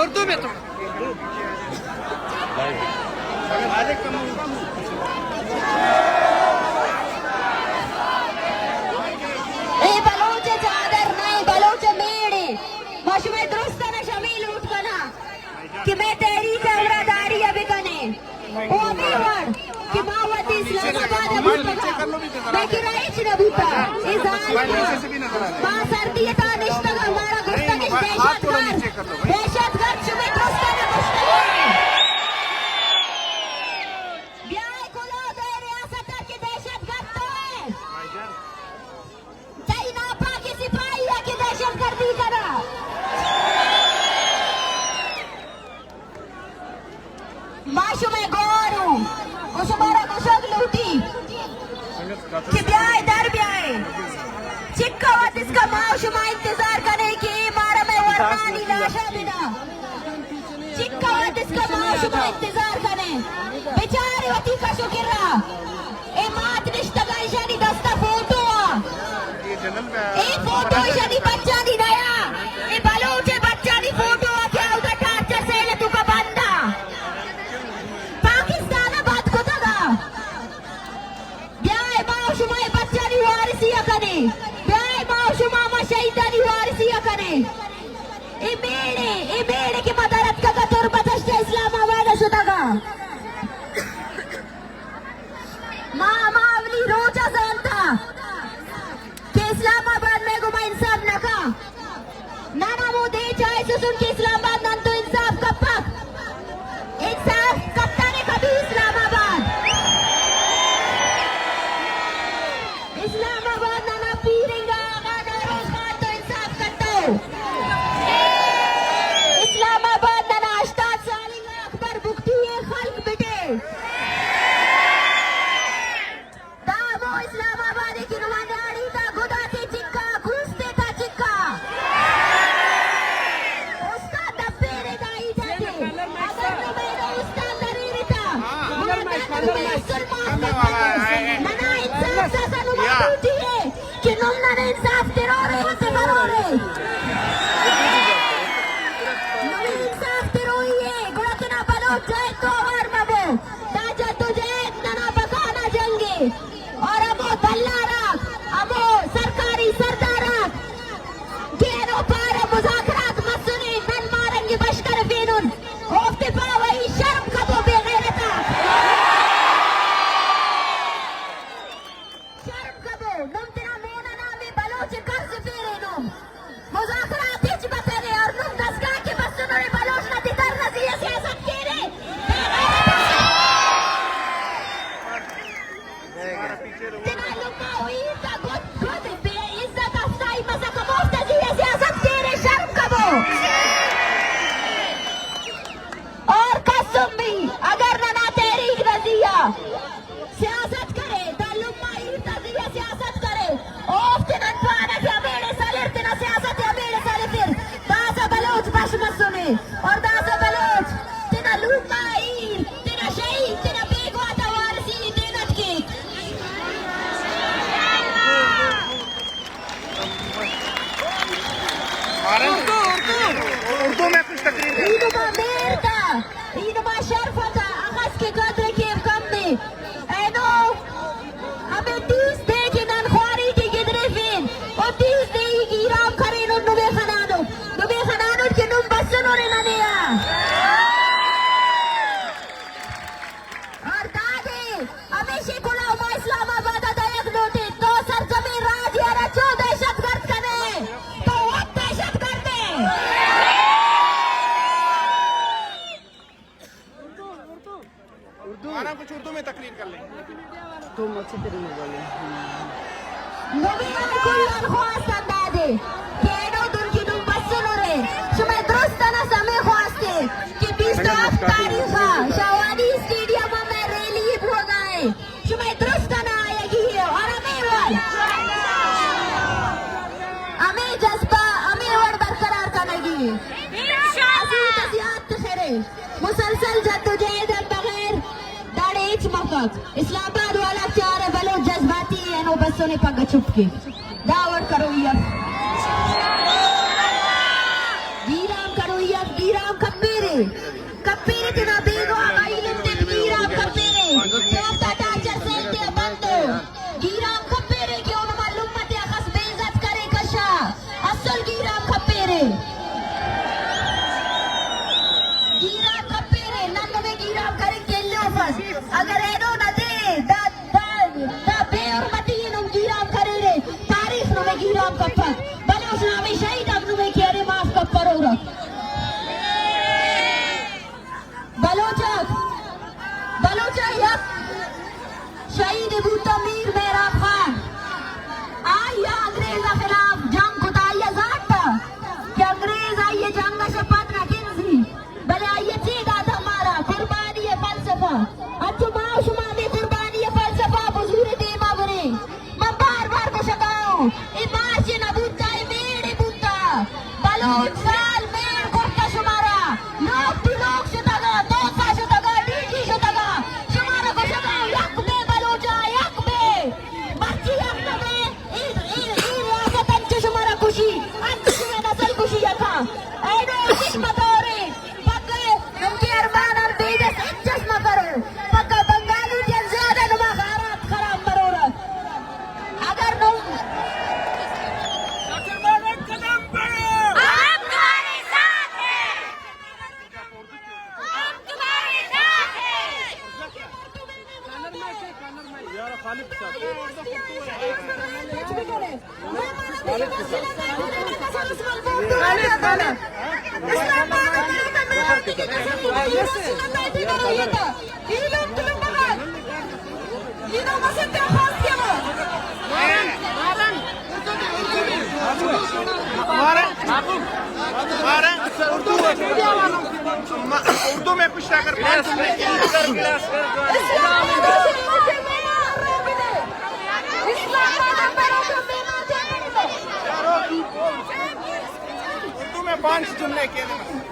اردو میں تو۔ اے بلوچ چادر نہ، اے بلوچ میڑے۔ ما شمئے درستانا شمے لوٹ کنا کہ مئے تحریک ء ہمراہ داری ء بکنے۔ او ہمے وڑ کہ ما وت اسلام آباد ء بوتگاں، مئے کرا ہچ نہ بوتا۔ اے ظالم ما سردی ء تہا نشتگاں، مارا گوشتگ اش دہشت گرد، دہشت گرد شمئے درستانا گوشتگ۔ بیا اے کلوہ دئے ریاست ء کہ دہشت گرد تو ئے۔ تئی ناپاکیں سپاہی ء کہ دہشت گردی کناں۔ ما شمئے گور اوں، و شمارا گوشگ لوٹی کہ بیائے، در بیائے۔ چکا وت اسکا ما و شما انتظار کنیں کہ اے مارا مئے ورنانی لاشا بدا۔ چکا وت اسکا ما و شما انتظار کنیں۔ بچارے وتی کش و کرا۔ اے مات نشتگاں، ایشانی دستا فوٹو آ۔ اے فوٹو ایشانی بچانی نیا۔ اے بلوچ بچانی فوٹو آ کہ اودا ٹارچر سیل توکا بندا۔ پاکستان بند کتگا۔ بیائے ما و شما اے بچانی وارثی ء کنیں۔ بیائے ما و شما ہما شہیدانی وارثی ء کنیں۔ اے میڑے، اے میڑے کہ ما در اتکگا تربت ء اسلام آباد ء شتگا۔ ما ہما اولی روچ ء زانتا کہ اسلام آباد مئے گوما انصاف نہ کا۔ نن ہمو دے چاہسسن کہ اسلام آباد نن تو انصاف کپک۔ انصاف کپتنے کبھی اسلام آباد۔ اسلام آباد ننا پیر انگا آغا نوروز خان تو انصاف کتو۔ اسلام آباد ننا ہشتاد سال انگا اکبر بگٹی ء خلق بٹے۔ دا ہمو اسلام آباد ء کہ نما نیاڑی تا گد آتے چکا، گوستے تا چکا۔ استان دپیرے دا ہیت آتے۔ اگر نمے دا استان دریرے تا، گڑا نن نمے اسل معاف کتنے۔ ننا انصاف ساسا نما ڈیوٹی ہے کہ نم نن انصاف ترورے، تے برورے۔ نمے انصاف تروئی ہے، گڑا تینا بلوچ جائے تو اوار مبو۔ دا جدوجہد ننا بقا نا جنگ ء، اور ہمو دلارک، ہمو سرکاری سردارک کہ اینو پارہ مذاکرات مسنے، نن مارنگ بش کرفینن، اوفتے پاوہ ای شرم کبو بے غیرت آک۔ شرم کبو، نم تینا مون ء نام ء بلوچ ء قرض پیرے نم۔ مذاکرات ہچ بکنے اور نم دستگاہ کہ بسنو نے بلوچ نا تتر نزی ء سیاست کیرے۔ تینا لما ہوئی تا گد گد بے عزت افزائی مسا کموفت نزی ء سیاست کیرے، شرم کبو۔ اور کس بھی اگر ننا تحریک نزی ء سیاست کرے، دا لمہ ایر تا زی آ سیاست کرے، اوفتے نن پانہ کہ ہمیڑے سلر تینا سیاست ء ہمیڑے سلفر۔ داسہ بلوچ بش مسنے، اور داسہ بلوچ تینا لمہ ایر، تینا شہید، تینا بیگواہ تا وارثی ء تینٹ کیک۔ اردو، اردو۔ اردو میں کچھ تقریر کر۔ ای نما مہر تا، ای نما شرف تا، اخس کہ قدر کیم کم دے۔ اینو ہمے تیس دے کہ نن خواری ٹی گدریفین، او تیس دے ای گیرام کرینن نمے خنانٹ، نمے خنانٹ کہ نم بسنو نے ننے آ۔ اور دادے ہمیشی کلہو ما اسلام آباد ء دئیگ لوٹیں، تو سرجمیں راج ء را چو دہشت گرد کنے، تو وت دہشت گرد ئے۔ اردو۔ مارا کچھ اردو میں تقریر کر لیں۔ تو مقصد تیرے میں بولے۔ نمے آ کل آن خواست ہندادے کہ اینو دن کہ نم بسنرے، شمئے درستانا ہمے خواست ء کہ بیست و ہفت تاریخ آ شاہوانی اسٹیڈیم آ مئے ریلی بوگا ء، شمئے درستانا آیگی ء اور ہمے وڑ، ہمے جذبہ ہمے وڑ برقرار کنگی ء۔ اسہ ہیت اس یات تخرے، مسلسل جدوجہد آن بغیر داڑے ہچ مفک۔ اسلام آباد والا چارہ بلوچ جذباتی ء، اینو بسنے پگہ چپ کے۔ دا وڑ کروئی اف۔ گیرام کپیرے، نن نمے گیرام کریں کلوفس۔ اگر اینو نہ دے، دا، دا، دا بے حرمتی نم گیرام کریرے، تاریخ نمے گیرام کپک۔ بلوچ نامیں شہید اگ نمے کہ ارے معاف کپر اورک۔ بلوچ ءَ، بلوچ ءَ یک شہید بوتا میر مہراب خان۔ آئی ءَ انگریز ءِ خلاف جنگ کتا، آئی ءَ زانتا کہ انگریز آئی ءِ جنگ ءَ شہ پد نہ کنزی، بلے آئی ءَ چے داتا مارا؟ قربانی ءِ فلسفہ۔ انچو ما و شما ہمے قربانی ءِ فلسفہ بزور ءِ دیما بریں۔ من بار بار گوشگا اوں، اے مارچ نہ بوتا، اے میڑ بوتا۔ بلوچ زال میڑ کرتا شمارا۔ لوگ ٹو لوگ شتگا، توسا شتگا، ڈی جی شتگا۔ شمارا گوشگا اوں، یک بے بلوچا، یک بے۔ مرچی یک نہ بے، اے، اے، اے ریاست انچو شمارا کشی، انچو شمے نسل کشی یکا۔ اینو عشق متورے۔ پکا نمکے ارمان ار بیدس ہچ اس مہ کرو۔ پکا بنگالی جن زیادہ نما خارات خراب مرورت۔ اگر نم ہم تمہارے ساتھ ہیں۔ ہم تمہارے ساتھ ہیں۔ اردو میں کچھ اگر پانچ منٹ اردو میں پانچ جملے کہنے۔